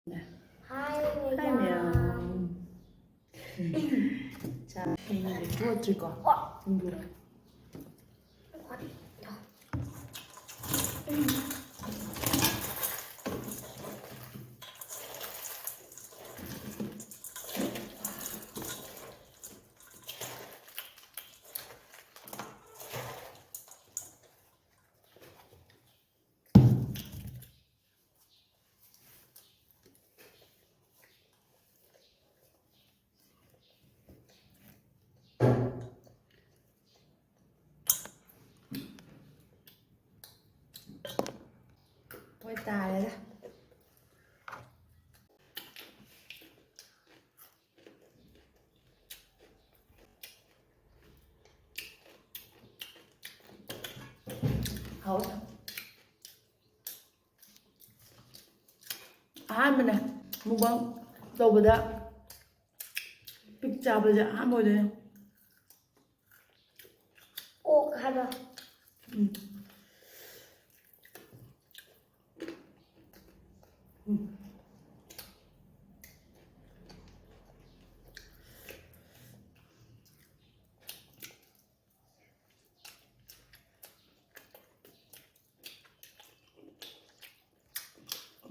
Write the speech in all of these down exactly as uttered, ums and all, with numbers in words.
ꯍꯥꯏ ꯃꯌꯥꯝ꯫ ꯆꯥ ꯍꯩꯅꯕ ꯇꯣꯠꯇ꯭ꯔꯤꯀꯣ꯫ ꯁꯤꯡꯖꯨ꯫ ꯍꯣꯏ, ꯇꯥꯔꯦꯗ꯫ ꯍꯥꯎꯋꯦ꯫ ꯑꯍꯥꯟꯕꯅꯦ mukbang ꯇꯧꯕꯗ ꯄꯤꯛ ꯆꯥꯕꯁꯦ ꯑꯍꯥꯟꯕ ꯑꯣꯏꯗꯣꯏꯅꯦ꯫ ꯑꯣꯛ ꯍꯥꯏꯕ꯫ ꯎꯝ꯫ ꯎꯝ꯫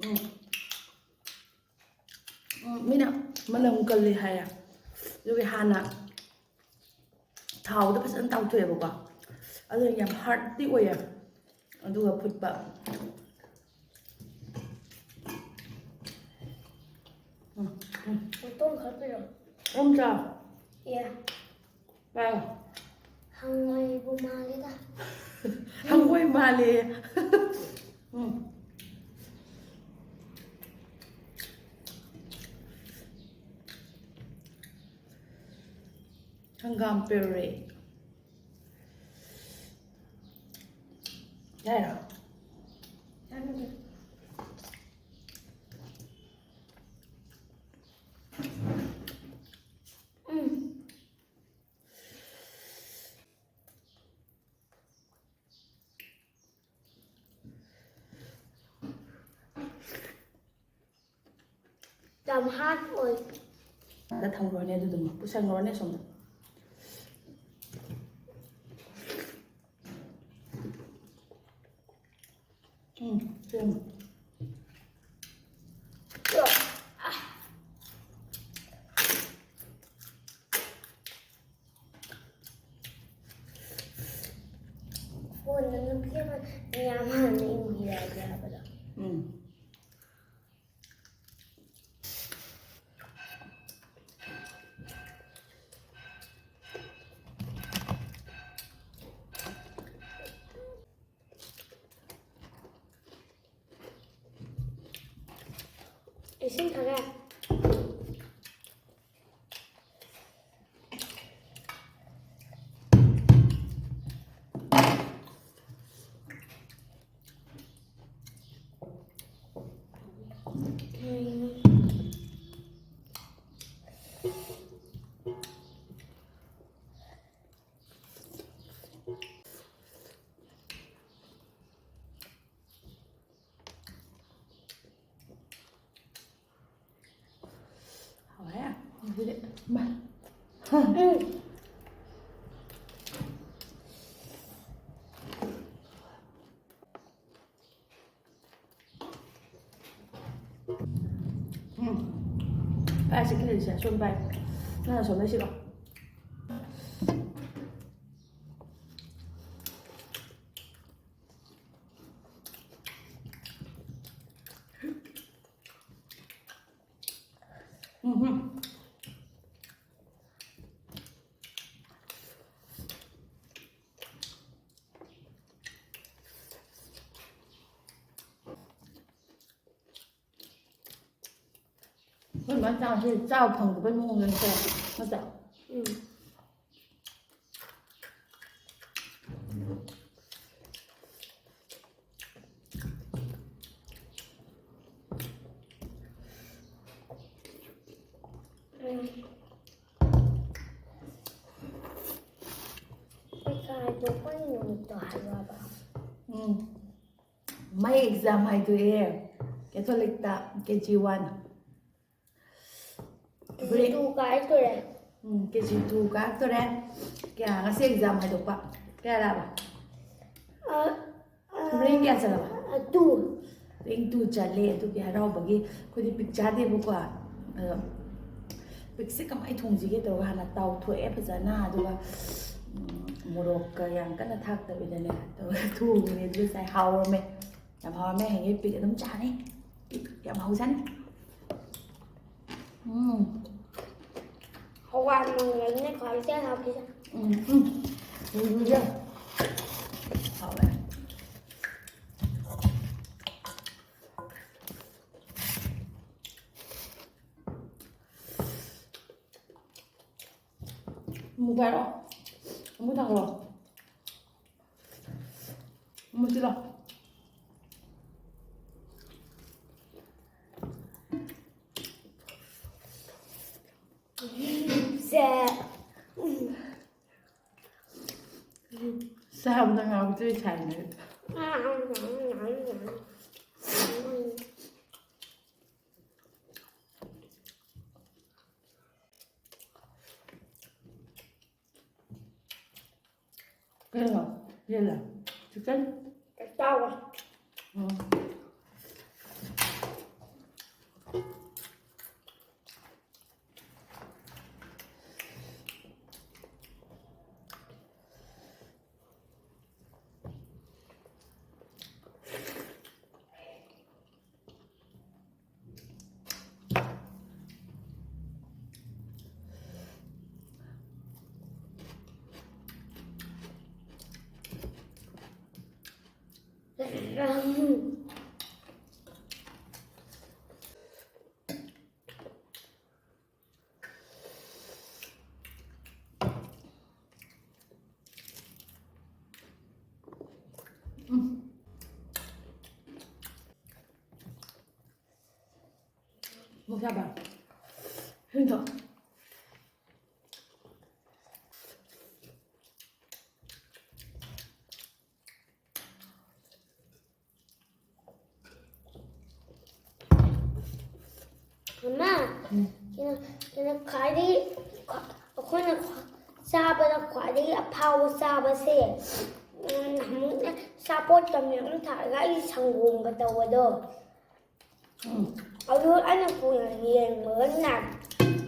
ꯎꯝ꯫ ꯎꯝ, ꯃꯤꯅ ꯃꯅꯝ ꯀꯜꯂꯤ ꯍꯥꯏꯌꯦ꯫ ꯑꯗꯨꯒꯤ ꯍꯥꯟꯅ ꯊꯥꯎꯗ ꯐꯖꯅ ꯇꯥꯎꯊꯣꯛꯑꯦꯕꯀꯣ꯫ ꯑꯗꯨꯅ ꯌꯥꯝ hearty ꯑꯣꯏꯌꯦ꯫ ꯑꯗꯨꯒ ꯐꯨꯠꯄ꯫ ꯎꯝ, ꯎꯝ꯫ ꯃꯇꯣꯡ ꯈꯔ ꯄꯤꯔꯛꯑꯣ꯫ ꯑꯝ ꯆꯥ꯫ ꯑꯦ꯫ ꯄꯥꯏꯌꯣ꯫ ꯍꯪꯉꯣꯏꯕꯨ ꯃꯥꯜꯂꯦꯗ꯫ ꯍꯪꯉꯣꯏ ꯃꯥꯜꯂꯦ꯫ ꯎꯝ꯫ ꯍꯪꯒꯥꯝ ꯄꯦꯔꯨꯔꯦ꯫ ꯌꯥꯏꯔꯣ? ꯆꯥꯅꯤꯡꯗꯦ꯫ ꯎꯝ꯫ ꯌꯥꯝ ꯍꯥꯔꯠ ꯑꯣꯏ꯫ ꯑꯗ ꯊꯝꯈ꯭ꯔꯣꯅꯦ, ꯑꯗꯨꯗꯨꯃ ꯄꯨꯁꯟꯈ꯭ꯔꯣꯅꯦ ꯁꯣꯝꯗ꯫ ꯎꯝ, ꯁꯦꯝꯃꯣ꯫ ꯐꯣꯟꯗ ꯅꯨꯄꯤ ꯑꯃ ꯃꯌꯥꯝ ꯍꯥꯟꯅ ꯏꯟꯕꯤꯔꯛꯑꯒꯦ ꯍꯥꯏꯕꯗꯣ꯫ ꯎꯝ꯫ ꯏꯁꯤꯡ ꯈꯔ꯫ ꯍꯥꯎꯔꯦ꯫ ꯑꯗꯨꯗꯤ ꯃꯥ꯫ ꯎꯝ꯫ ꯎꯝ꯫ ꯀꯥꯏ ꯆꯠꯈꯤꯗꯣꯏꯁꯦ? ꯁꯣꯝ ꯄꯥꯏ꯫ ꯅꯪꯅ ꯁꯣꯝꯗ ꯁꯤꯂꯣ꯫ ꯎꯝ꯫ ꯑꯩꯈꯣꯏ ꯃꯥ ꯆꯥꯁꯦ ꯆꯥꯕ ꯐꯪꯗꯕꯩ ꯃꯑꯣꯡꯗꯅꯤ ꯇꯧꯔꯤꯁꯦ, ꯅꯠꯇ꯭ꯔꯥ? ꯎꯝ꯫ ꯎꯝ꯫ ꯄꯩꯈꯥ ꯍꯥꯏꯗꯣꯛꯄꯒꯤ ꯅꯨꯃꯤꯠꯇꯣ ꯍꯥꯏꯔꯛꯑꯕ? ꯎꯝ꯫ ꯃꯥꯏ ꯑꯦꯛꯖꯥꯝ ꯍꯥꯏꯗꯣꯛꯑꯦ, ꯀꯦꯊꯣꯂꯤꯛꯇ ꯀꯦ ꯖꯤ ꯋꯥꯟ꯫ ꯀꯦ ꯖꯤ ꯇꯨ ꯀꯥꯔꯛꯇꯣꯔꯦ꯫ ꯎꯝ, ꯀꯦ ꯖꯤ ꯇꯨ ꯀꯥꯔꯛꯇꯣꯔꯦ꯫ ꯀꯌꯥ, ꯉꯁꯤ ꯑꯦꯛꯖꯥꯝ ꯍꯥꯏꯗꯣꯛꯄ? ꯀꯌꯥ ꯂꯥꯛꯑꯕ? ꯑ, ꯑ, ꯔꯦꯡ ꯀꯌꯥ ꯆꯠꯂꯕ? ꯑ, ꯇꯨ꯫ ꯔꯦꯡ ꯇꯨ ꯆꯠꯂꯦ꯫ ꯑꯗꯨꯒꯤ ꯍꯔꯥꯎꯕꯒꯤ ꯑꯩꯈꯣꯏꯗꯤ ꯄꯤꯛ ꯆꯥꯗꯦꯕꯀꯣ꯫ ꯑꯗꯣ ꯄꯤꯛꯁꯦ ꯀꯃꯥꯏꯅ ꯊꯣꯡꯁꯤꯒꯦ ꯇꯧꯔꯒ ꯍꯥꯟꯅ ꯇꯥꯎꯊꯣꯛꯑꯦ ꯐꯖꯅ꯫ ꯑꯗꯨꯒ, ꯎꯝ, ꯃꯣꯔꯣꯛꯀ ꯌꯥꯝ ꯀꯟꯅ ꯊꯥꯛꯇꯕꯤꯗꯅꯦ ꯇꯧꯔꯒ ꯊꯣꯡꯉꯤꯅꯦ꯫ ꯑꯗꯨ ꯉꯁꯥꯏ ꯍꯥꯎꯔꯝꯃꯦ꯫ ꯌꯥꯝ ꯍꯥꯎꯔꯝꯃꯦ꯫ ꯍꯌꯦꯡ ꯄꯤꯛ ꯑꯗꯨꯝ ꯆꯥꯅꯤ꯫ ꯄꯤꯛ ꯌꯥꯝ ꯍꯥꯎꯖꯥꯠꯅꯤ꯫ ꯎꯝ꯫ ꯍꯋꯥꯏ ꯃꯪꯒꯜꯅꯦ ꯈ꯭ꯋꯥꯏꯗꯩ ꯍꯥꯎꯔꯤꯁꯦ꯫ ꯎꯝ, ꯎꯝ꯫ ꯎꯝ, ꯎꯝ꯫ ꯍꯥꯎꯋꯦ꯫ ꯑꯃꯨꯛ ꯄꯥꯏꯔꯛꯑꯣ꯫ ꯑꯃꯨꯛ ꯊꯥꯡꯒꯠꯂꯣ꯫ ꯑꯃꯨꯛ ꯆꯤꯜꯂꯣ꯫ ꯁꯦ꯫ ꯆꯥꯕꯗ ꯉꯥꯎꯖꯩ ꯁꯥꯏꯅꯦ꯫ ꯀꯩꯅꯣ? ꯌꯦꯟꯂ? ꯆꯤꯛꯀꯟ? ꯆꯥꯎꯋꯦ꯫ ꯎꯝ꯫ ꯃꯣꯔꯣꯛ ꯁꯥꯕ꯭ꯔꯥ? ꯍꯤꯡꯗ꯭ꯔꯣ? ꯃꯃꯥ, ꯎꯝ꯫ ꯀꯩꯅꯣ, ꯀꯩꯅꯣ, ꯈ꯭ꯋꯥꯏꯗꯒꯤ, ꯑꯩꯈꯣꯏꯅ ꯆꯥꯕꯗ ꯈ꯭ꯋꯥꯏꯗꯒꯤ ꯑꯐꯥꯎꯕ ꯆꯥꯕꯁꯦ, ꯎꯝ, ꯑꯃꯨꯛꯅ ꯑꯆꯥꯄꯣꯠꯀ ꯃꯌꯥꯝ ꯊꯥꯔꯒ ꯑꯩ ꯁꯪꯒꯣꯝꯒ ꯇꯧꯕꯗꯣ꯫ ꯎꯝ꯫ ꯑꯗꯨ ꯑꯩꯅ ꯀꯨꯏꯅ ꯌꯦꯡꯕꯗꯅꯦ,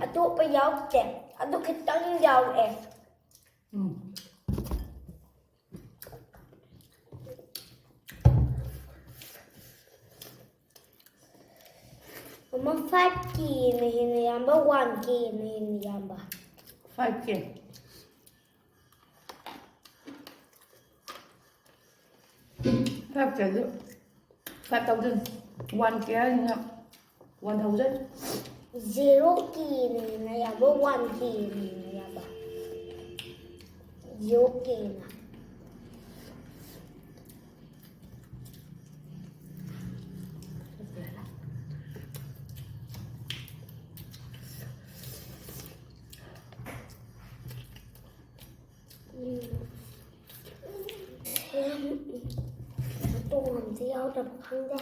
ꯑꯇꯣꯞꯄ ꯌꯥꯎꯗꯦ꯫ ꯑꯗꯨ ꯈꯤꯇꯪ ꯌꯥꯎꯔꯛꯑꯦ꯫ ꯎꯝ꯫ ꯑꯃ five Kꯅ ꯍꯦꯟꯅ ꯌꯥꯝꯕ, one Kꯅ ꯍꯦꯟꯅ ꯌꯥꯝꯕ? Five K꯫ Five K ꯑꯗꯨ five thousand꯫ One K ꯍꯥꯏꯁꯤꯅ one thousand꯫ Zero Kꯅ ꯍꯦꯟꯅ ꯌꯥꯝꯕ, one Kꯅ ꯍꯦꯟꯅ ꯌꯥꯝꯕ? Zero Kꯅ꯫ ꯎꯝ꯫ ꯃꯇꯣꯡ ꯑꯝꯇ ꯌꯥꯎꯗꯕ ꯈꯪꯗꯦ꯫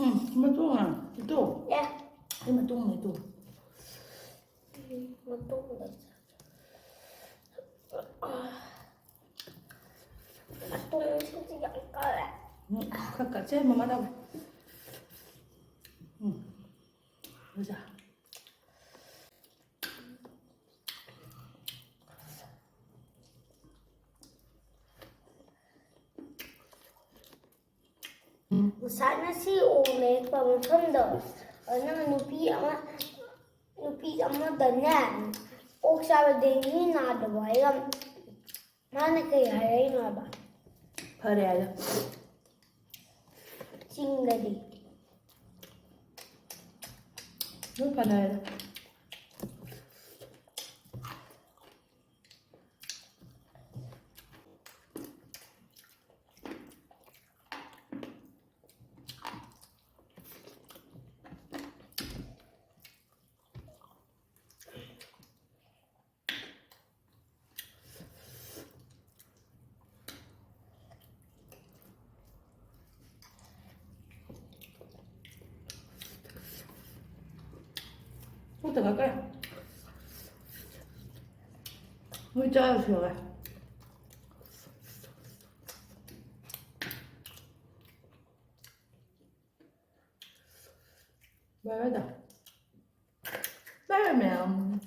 ꯎꯝ, ꯃꯇꯣꯡ ꯍꯥ? ꯏꯇꯣ? ꯑꯦ꯫ ꯑꯩ ꯃꯇꯣꯡ ꯂꯩꯇꯣ꯫ ꯎꯝ, ꯃꯇꯣꯡ ꯂꯩ꯫ ꯃꯇꯣꯡꯁꯤꯡꯁꯤ ꯌꯥꯝ ꯀꯜꯂꯦ꯫ ꯎꯝ, ꯈꯔ ꯀꯠꯁꯦ ꯃꯃꯥ ꯇꯧꯒꯦ꯫ ꯎꯝ꯫ ꯕꯖꯥ꯫ ꯉꯁꯥꯏ ꯉꯁꯤ ꯑꯣꯛ ꯂꯩꯔꯛꯄ ꯃꯐꯝꯗꯣ, ꯑꯗꯨꯅ ꯅꯨꯄꯤ ꯑꯃ, ꯅꯨꯄꯤ ꯑꯃꯗꯅꯦ, ꯑꯣꯛ ꯆꯥꯕ ꯗꯦꯡꯒꯤ ꯅꯥꯗꯕ ꯍꯥꯏꯒ ꯃꯥꯅ ꯀꯩ ꯍꯥꯏꯔꯛꯏꯅꯣ ꯍꯥꯏꯕ? ꯐꯔꯦ ꯍꯥꯏꯔꯦ꯫ ꯆꯤꯡꯗꯗꯤ꯫ ꯂꯣꯏ ꯐꯅꯔꯦ꯫ ꯊꯥꯒꯠꯈ꯭ꯔꯦ꯫ ꯃꯣꯏ ꯆꯥꯔꯁꯨ ꯌꯥꯔꯦ꯫ ꯚꯥꯏ ꯚꯥꯏꯗ꯫ ꯚꯥꯏ ꯚꯥꯏ ꯃꯌꯥꯝ꯫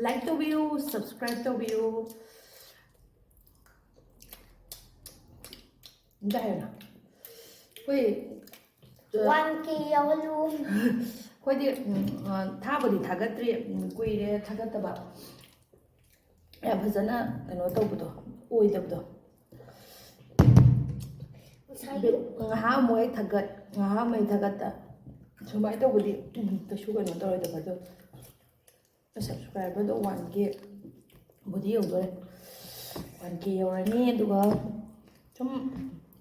Like ꯇꯧꯕꯤꯌꯨ, subscribe ꯇꯧꯕꯤꯌꯨ꯫ ꯑꯝꯇ ꯍꯥꯏꯌꯨꯅ꯫ ꯑꯩꯈꯣꯏ, One K ꯌꯧꯍꯜꯂꯨ꯫ ꯑꯩꯈꯣꯏꯗꯤ, ꯎꯝ, ꯑ, ꯊꯥꯕꯨꯗꯤ ꯊꯥꯒꯠꯇ꯭ꯔꯤ, ꯎꯝ, ꯀꯨꯏꯔꯦ ꯊꯥꯒꯠꯇꯕ꯫ ꯌꯥꯝ ꯐꯖꯅ ꯀꯩꯅꯣ ꯇꯧꯕꯗꯣ ꯑꯣꯏꯗꯕꯗꯣ꯫ ꯉꯁꯥꯏꯗꯣ ꯉꯥꯏꯍꯥꯛ ꯑꯃꯨꯛ ꯍꯦꯛ ꯊꯥꯒꯠ, ꯉꯥꯏꯍꯥꯛ ꯑꯃꯨꯛ ꯍꯦꯛ ꯊꯥꯒꯠꯇ꯫ ꯁꯨꯃꯥꯏꯅ ꯇꯧꯕꯗꯤ, ꯎꯝ, ꯀꯩꯁꯨ ꯀꯩꯅꯣ ꯇꯧꯔꯣꯏꯗꯕ ꯑꯗꯣ꯫ Subscriberꯗꯣ one K ꯕꯨꯗꯤ ꯌꯧꯗꯣꯔꯦ꯫ One K ꯌꯧꯔꯅꯤ, ꯑꯗꯨꯒ ꯁꯨꯝ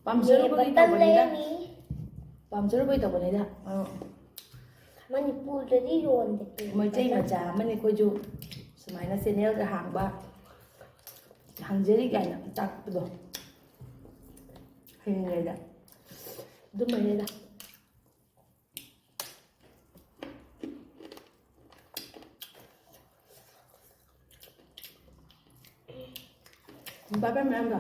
ꯄꯥꯝꯖꯔꯨꯕꯒꯤ Button ꯇꯧꯕꯅꯤꯗ꯫ ꯂꯩꯔꯅꯤ꯫ ꯄꯥꯝꯖꯔꯨꯕꯒꯤ ꯇꯧꯕꯅꯤꯗ꯫ ꯑ, ꯃꯅꯤꯄꯨꯔꯗꯗꯤ ꯌꯣꯟꯗꯦ꯫ ꯃꯩꯇꯩ ꯃꯆꯥ ꯑꯃꯅꯤ ꯑꯩꯈꯣꯏꯁꯨ, ꯁꯨꯃꯥꯏꯅ channelꯒ ꯍꯥꯡꯕ, ꯍꯥꯡꯖꯔꯤ ꯀꯥꯏꯅ ꯇꯥꯛꯄꯗꯣ ꯍꯩꯔꯤꯉꯩꯗ꯫ ꯑꯗꯨꯝꯕꯅꯤꯗ꯫ ꯕꯥꯏ ꯕꯥꯏ ꯃꯌꯥꯝꯗꯣ꯫